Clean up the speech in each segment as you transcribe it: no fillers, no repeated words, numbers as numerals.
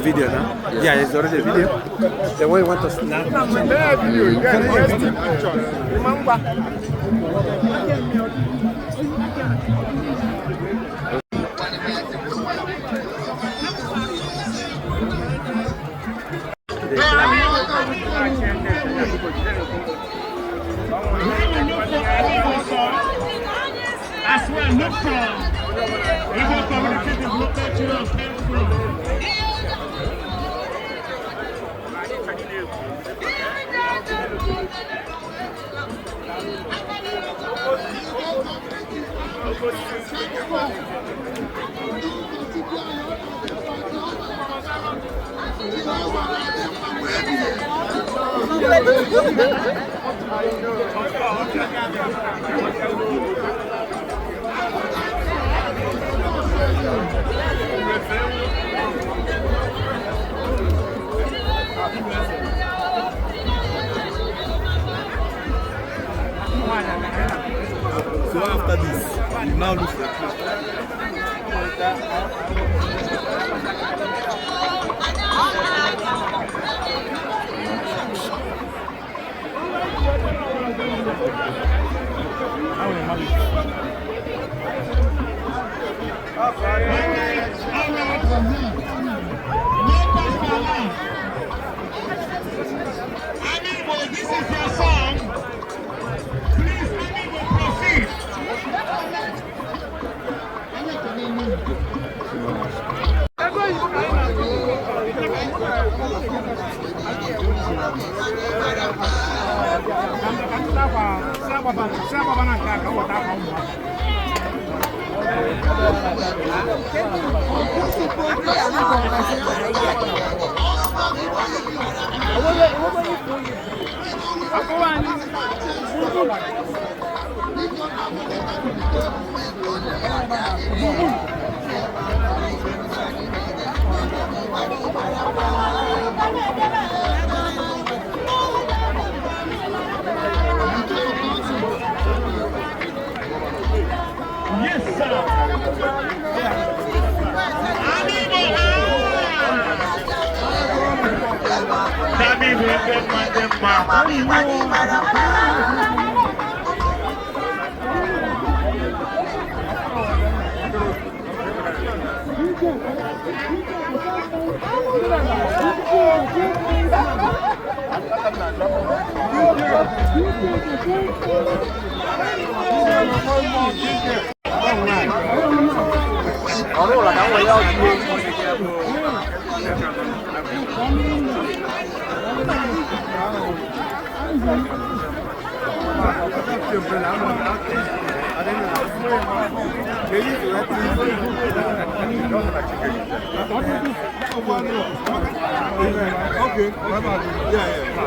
Video now? Yeah, it's already a video. The one you want to snap. As well, look for Igbo Community Development Children's Council. So after this, you now look for a place. All right, all right. No cause for alarm. Amigo, this is your song. Please, Amigo, proceed. Yes, sir. Amigo, ah! Amigo, ebe mma dị mma. Okay. Yeah, yeah.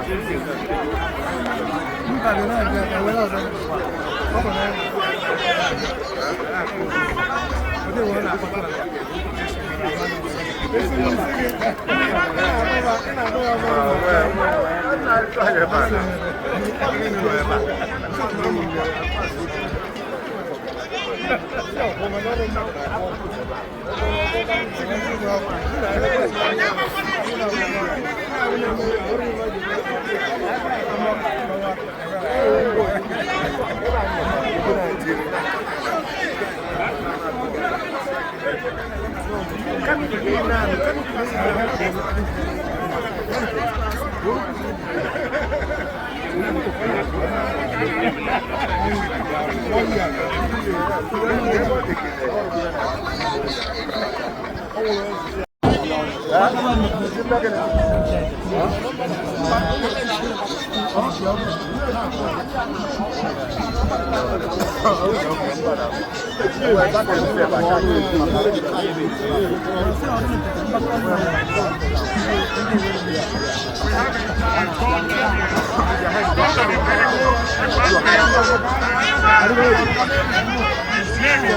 His name is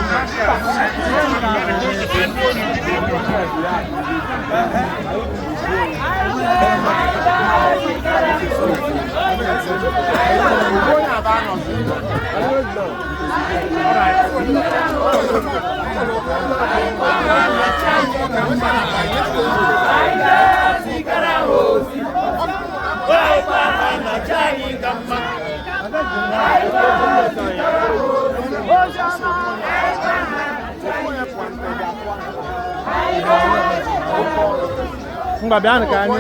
Ngwa bịanụ ka anyị.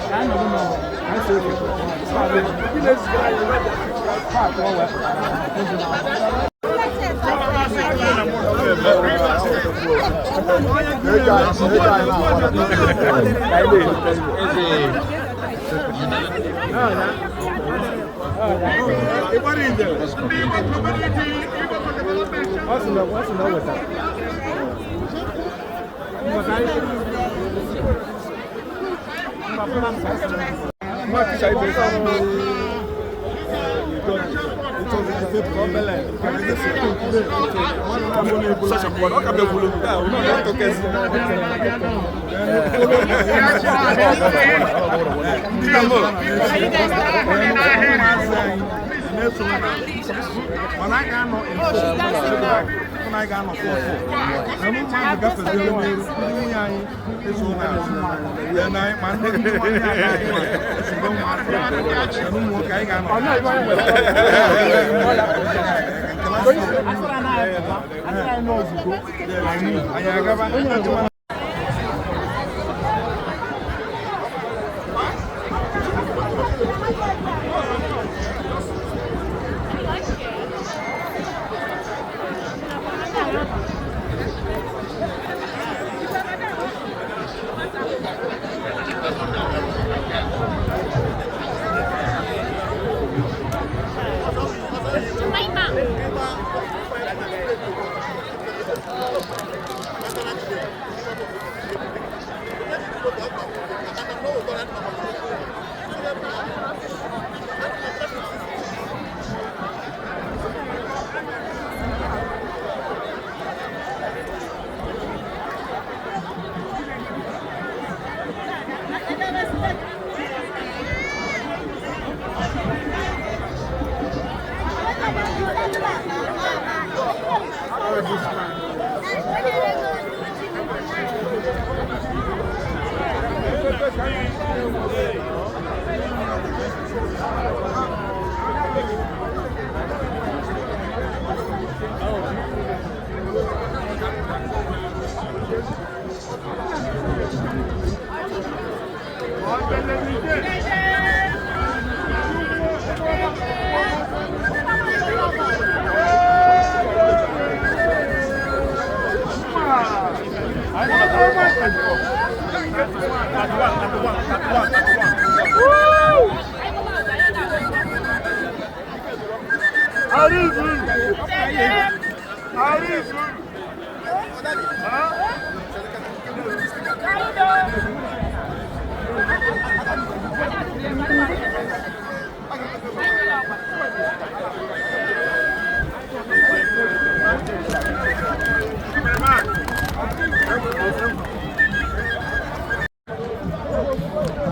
Ka anyị nọdụ n'ụwa. Anyị si ofe. Ha atọ wee pụta. Igbo community, Igbo for development. Ọ sị na ọ sị na ọ wetara. Ngwa ka anyị. Ngwa pụta m ka anyị si.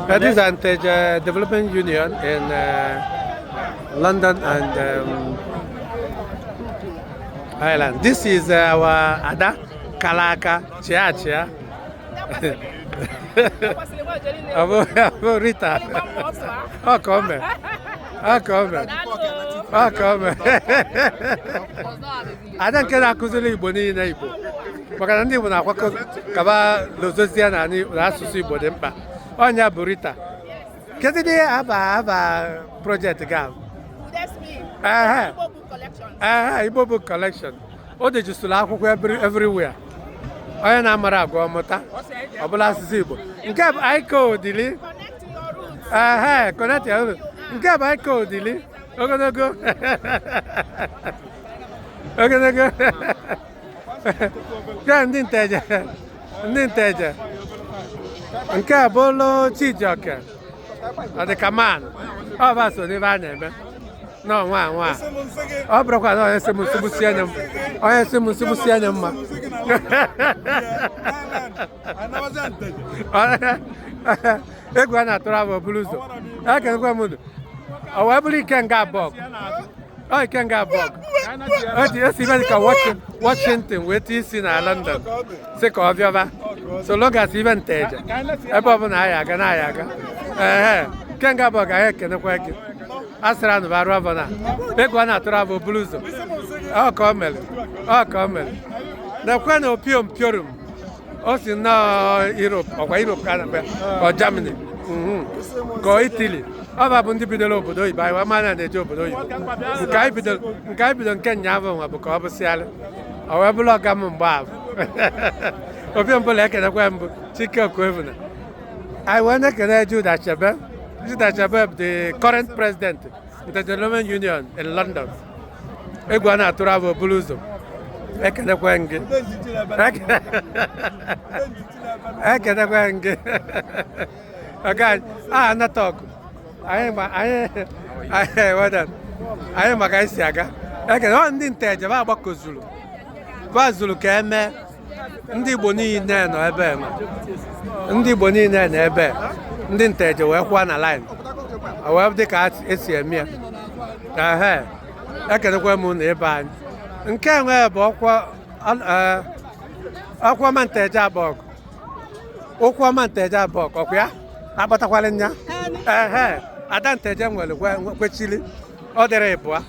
That is Anteja Development Union in London and Ireland. This is our Ada Kalaka Chia Chia. Abu Rita. Oh, come. Oh, come. Oh, come. Ada nke na-akụziri Igbo niile Igbo maka na ndị Igbo na-akwakọ kaba lozozie na anyị na asụsụ Igbo dị mkpa. Ọnya bụ Rita. Kedu ihe aba aba project gị ahụ? That's me. Ehe. Igbo book collection. Ehe, Igbo Book Collection. O dejusuru akwụkwọ everywhere. Onye na-amara agwa ọmụta ọ bụla asụsụ Igbo. Nke a bụ Aiko Odili. Connect to your roots. Ehe, connect your roots. Nke a bụ Aiko Odili. Ogologo. Ogologo. Nke a ndị nteje. Ndị nteje. Nke a bụ ụlọ Chijioke. Ọ dị ka man. Ọ bụ so n'ibe a na-eme. N'ọnwa a nwa a. Ọ bụrụkwa na onye sị m nsogbu sie anya m onye sị m nsogbu sie anya mma. Egwu a na-atụrụ abụ buru ụzọ ekenekwa m unu ọ wee bụrụ Ikenga abọg ọ Ikenga abọg o ji esi ibe dị ka Washington wee tie isi na London si ka ọ bịaba so long as ibe nteje ebe ọbụla anyị aga na anyị aga. Ehe, Ikenga abọg, anyị ekenekwa gị. A sịrị anụ bụ arụ abụ na egwu a na-atụrụ abụ buru ụzọ. Ọ ka o mere, ọ ka o mere. Nekwe na opiom piorum. Ọ si nnọọ Europe, ọkwa Europe ka a na-akpọ ya, ka ọ Germany, ka ọ Italy. Ọ ba bụ ndị bidoro obodo oyibo, anyị wee mara na na-eje obodo oyibo. Nke anyị bidoro, nke anyị bidoro nke nyaa bụ nwa bụ ka ọ bụsịalị. Ọ wee bụrụ ọga m mgbe ahụ. Obi mbụla ekenekwa mbụ Chike Okoevuna. Anyị wee na-ekene Jude Achebe. Jude Achebe bụ the current president of the Development Union in London. Egwu a na-atụrụ abụ buru ụzọ. Ekenekwa gị. Ekenekwa gị. Ọga a anata ọgụ. Anyị ma anyị anyị well done. Anyị maka anyị si aga. Ekene ọ ndị Nteje ba agbakọzuru. Ba zuru ka eme ndị Igbo niile nọ ebe a. Ndị Igbo niile nọ ebe a. Ndị Nteje wee kwụọ na line. O wee dị ka esi eme ya. Ehe. Ekenekwa m unu ebe anyị. Nke nwe bụ ọkwa ọkwa ọma Nteje abụọ. Okwu ọma Nteje abụọ ọkwa ya akpatakwala nya. Ehe. Ada Nteje nwere kwechili. Ọ dịrị ịbụa.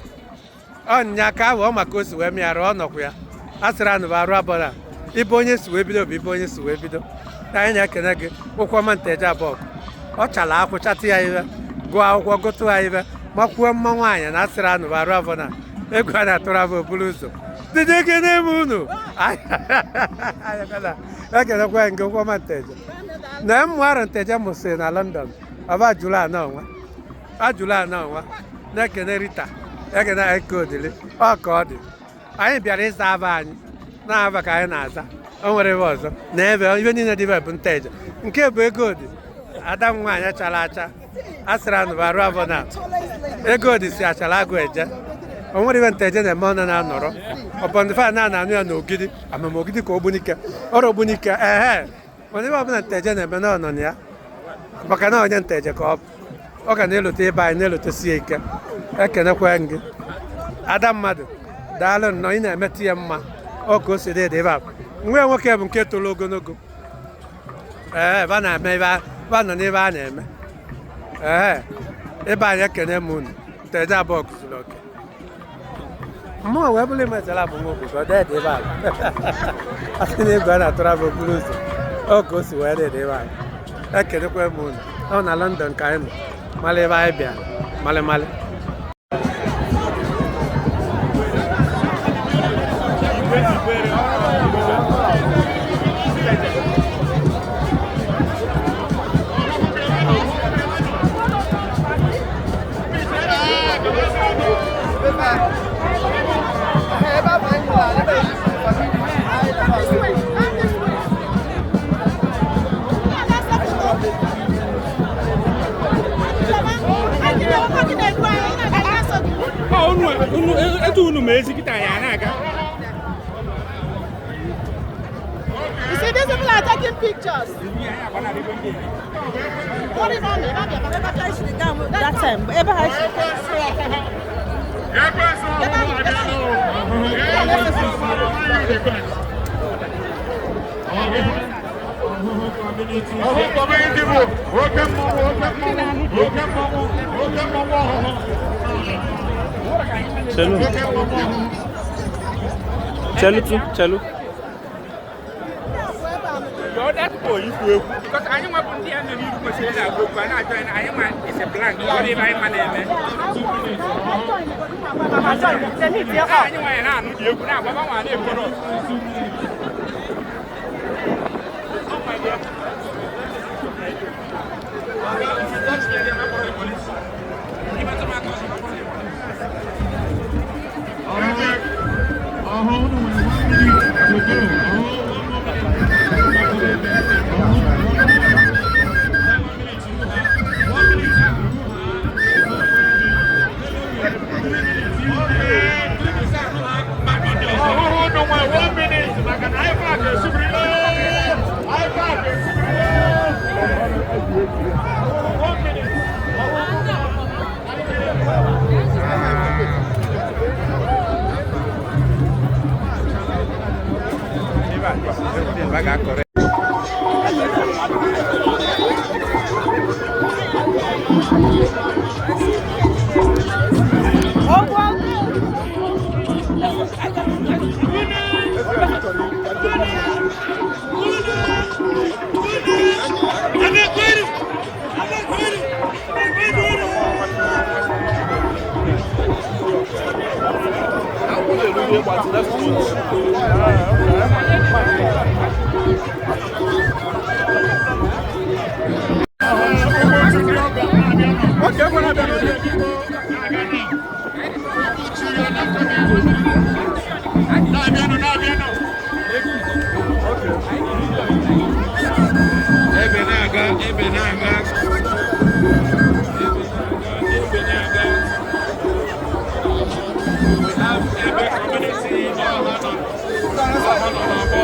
Ọ nya ka ahụ ọ maka o si wee mịara ọ nọkwa ya. A sịrị anụ bụ arụ abụọ ibe onye si wee bido bụ ibe onye si wee bido. Anyị na-ekene gị, ụkwụ ọma Nteje abụọ. Ọ chala akwụ chatụ ya ibe, gụọ akwụkwọ gụtụ ya ibe, makwuo mma nwaanyị na asịrị anụ bụ arụ abụọ na egwu a na-atụrụ abụọ buru ụzọ. Dide gịnị m unu? Ekenekwa gị, ụkwụ ọma Nteje. Na mmụ arụ Nteje mụsịrị na London, ọba jụrụ anọ onwe. Ajụrụ anọ onwe. Na-ekene Rita, ekene Eke Odili, ọ ka ọ dị. Anyị bịara ịza aba anyị, na-aba ka anyị na-aza. O nwere ebe ọzọ na ebe ibe niile dị ebe bụ Nteje. Nke bụ ego dị. Ada m nwaanyị chara acha. A sịrị anụ bụ arụ abụọ na ego dị si achara agụ eje. O nwere ibe Nteje na-eme ọ na-anọrọ. Ọbọndịfa na na-anụ ya n'Ogidi, amam Ogidi ka Ogbunike. Ọrụ Ogbunike, ehe. Mana ebe ọbụla Nteje na-eme na ọ nọ na ya. Maka na onye Nteje ka ọ bụ. Ọ ga na-elote ebe anyị na-elotesi ya ike. Ekenekwa gị. Ada mmadụ, daalụ nnọọ, ị na-emetụ ya mma. Ọ ka o si dị ebe a. Nwa ya nwoke bụ nke toro ogologo. Ee, ba na-eme ebe ba nọ n'ebe a na-eme. Ee, ebe anyị ekene m unu. Nteje abụọ kụziri oke. Mmụọ wee bụrụ imetala bụ nwa obodo, ọ dị ebe a. Asị na egwu a na-atụrụ abụ buru ụzọ. Ọ ka o si wee dị ebe a. Ekenekwa m unu. Ọ na London ka anyị nọ. Mala ebe anyị bịara. Malị malị. This way, come this way. Ọ unu etu unu ma ezi kịta ya na-aga. You see, these people are taking pictures. What is on it? That time, ebe ha si Ọhụ community bụ oke mmọnwụ, oke mmọnwụ, oke mmọnwụ, oke mmọnwụ ọhụhụ. Chelu. Oke mmọnwụ ọhụhụ. Chelu tu, chelu. The other people ikwu ekwu because anyị nwebụ ndị a nọ n'iru kwesịrị na-agwa okwu a na-achọ anyị anyị ma is a blank ọ dị ebe anyị ma na-eme. Anyị nwa ya na-anụ dị egwu na-agba nwa na-ekworo. Ọhụ unu nwere one minute to go. Ọhụ one more minute. Ọhụ one minute to go. One minute. Ọhụhụ unu nwere one minute maka na IPAC esubirila. IPAC esubirila. One minute. Ebe na-aga, ebe na-aga. Ebe na-aga, ebe na-aga. We have Ebe community ọha nọ n'ọgbọ.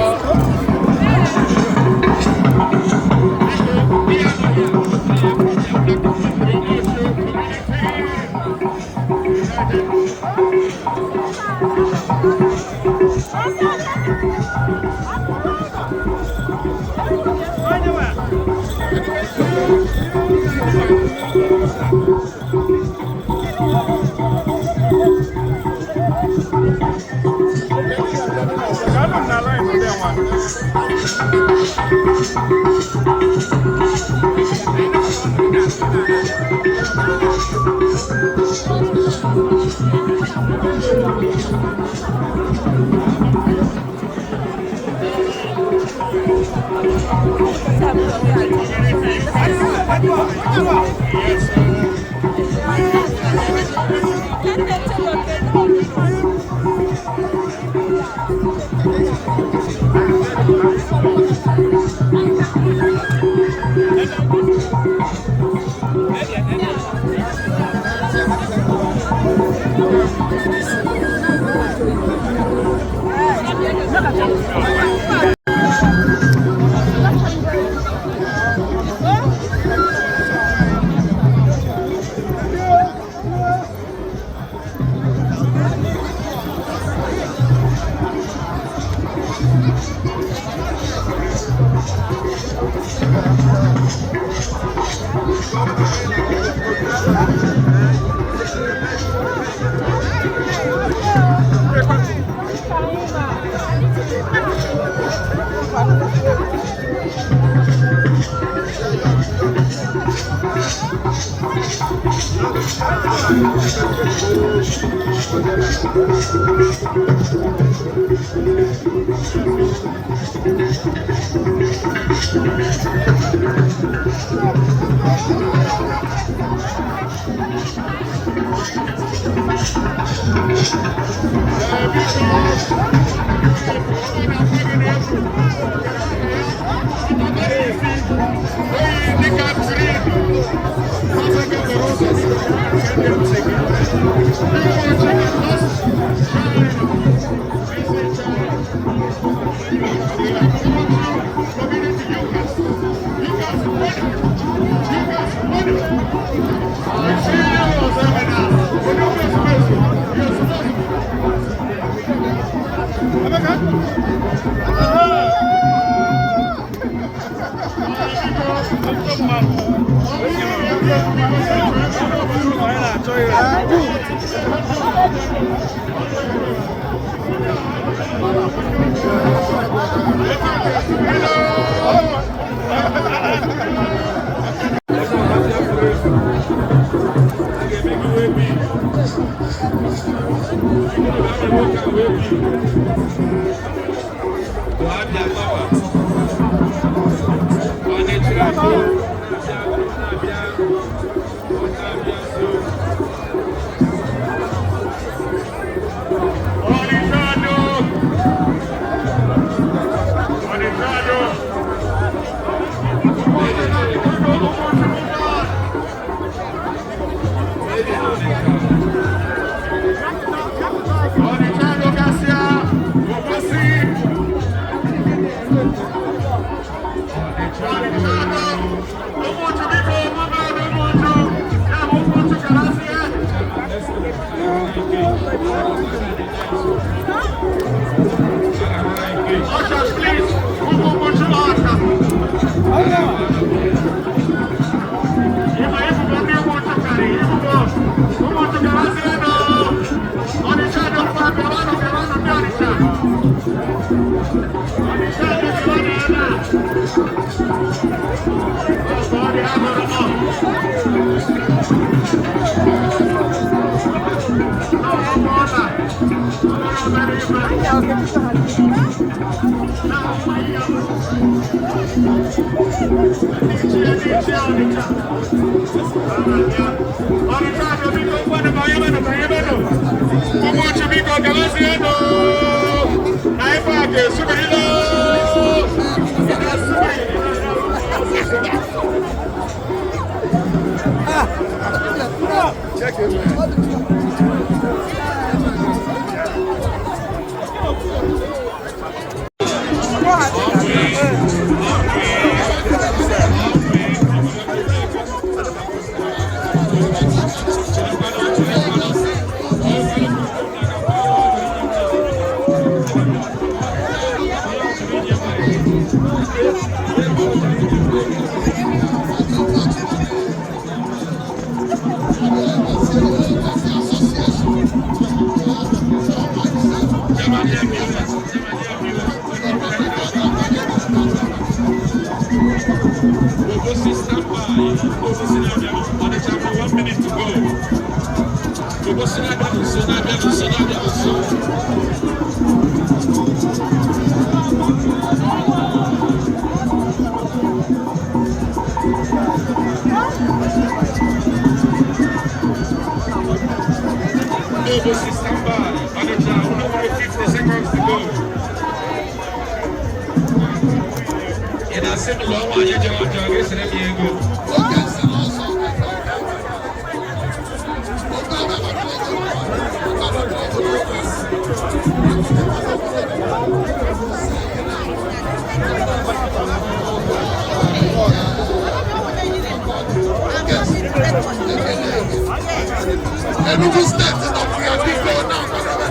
Enugu State is not free.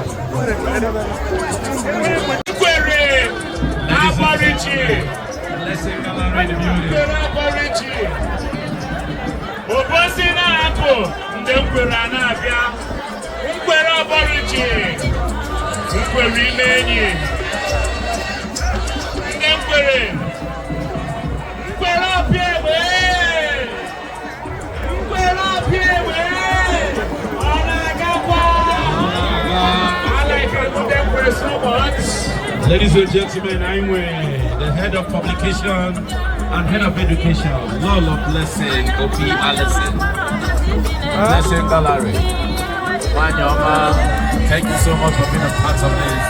Nkwere na-agbarichi. Nkwere agbarichi. Obosi na-apụ ndị nkwere a na-abịa. Nkwere agbarichi. Nkwere ime enyi. Ndị nkwere. Nkwere ọpịa egbe. Nkwere ọpịa egbe. Ọ na-agakwa. I like it. Ndị nkwere so much. Ladies and gentlemen, I'm with the head of publication and head of education, Lolo Blessing Obi Allison. Blessing Gallery. Wanyoma, thank you so much for being a part of this.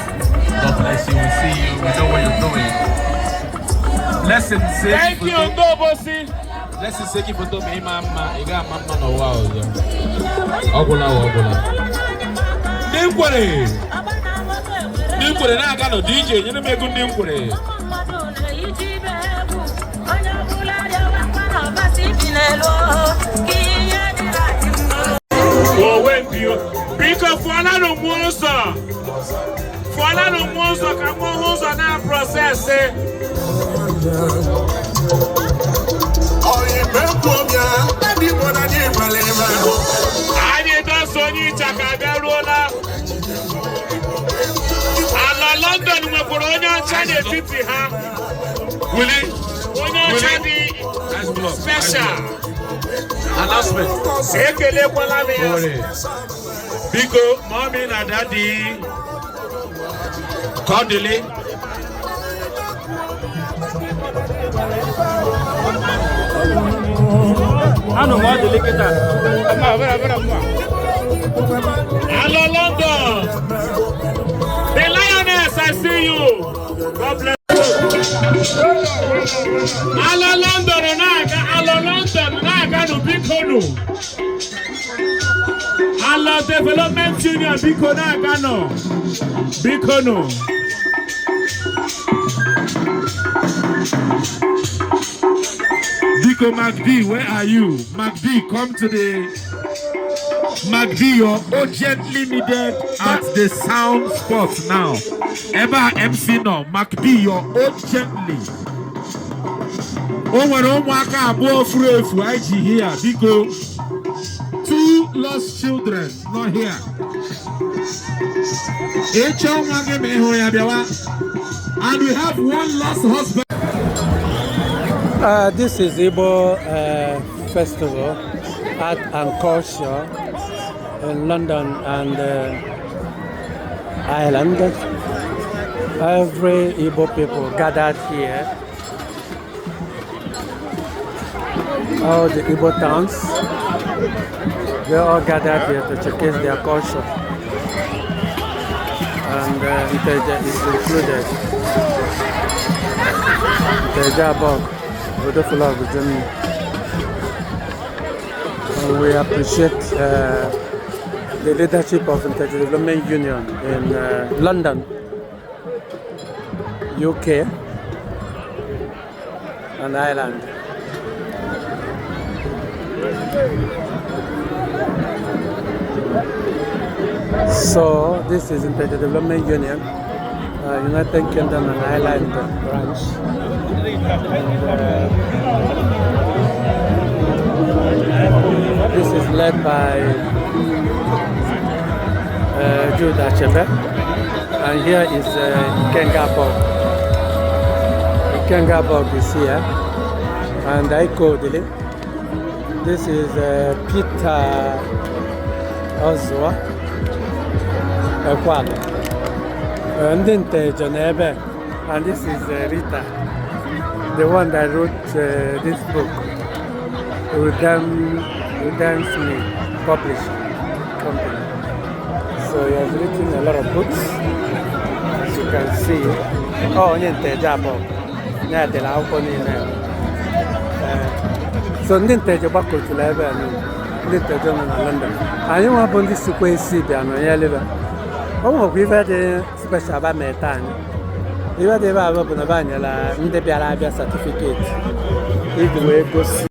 God bless you. We see you. We know what you're doing. Blessing say. Thank you, Ngobosi. Blessing seki foto me mama, iga mama no wa ozo. Ogula ogula. Ndị nkwere. Ndị nkwere na-aga nọ DJ nyere m ego ndị nkwere. Owe mpio. Biko fụọlanụ mụ ụzọ. Fụọlanụ mụ ụzọ ka mụ hụ ụzọ na-aprocessị. Anyị dọsa onye ịchaka abịaruola. Ala London nwekwara onye ọcha n'etiti ha. Willie, Onye ọcha dị nice block. special. Announcement. Ekelekwala m ya. Owerri. Biko, mommy na daddy. Cordially. Anụ m ọ dị kịta. Hello, London. The lioness, I see you. God bless you. Hello, London, na-aga. Hello, London, na-aga nụ biko nụ. Hello, Development Union, biko na-aga nụ. Biko nụ. Biko MacD, where are you? MacD, come to the MacD, you're urgently needed at the sound spot now. Eba MC no, MacD, you're urgently. O nwere ụmụaka abụọ furu efu anyị ji here, biko. Two lost children not here. Ịchọ nwa gị ma ịhụ ya bịawa. And we have one lost husband. This is Igbo Festival, Art and Culture in London and Ireland. Every Igbo people gathered here. All the Igbo towns, they all gathered here to showcase their culture. And Nteje is included. Nteje Abogu, Odofula Germany. And we appreciate the leadership of Nteje Development Union in London, UK, and Ireland. So this is Nteje Development Union, United Kingdom and Ireland branch. And this is led by Jude Achebe, and here is Ikenga Bog. Ikenga Bog is here, and Aiko Odili. This is Peter Ozua Ekwalo. Ndị Nteje nọ ebe, and this is Rita, the one that wrote this book, Udem Smith Publishing Company. So he has written a lot of books, as you can see. Oh, onye Nteje Abogu, ya dere akwụkwọ niile. So ndị Nteje gbakọtụrụ ebe a niile, ndị Nteje nọ na London. Anyị nwa bụ ndị sikwa esi bịa nọnyere ebe. O nwekwa ife dị special ba mee taa anyị. Ife dị ebe a bụ na ba nyere ndị bịara abịa certificate iji wee gosi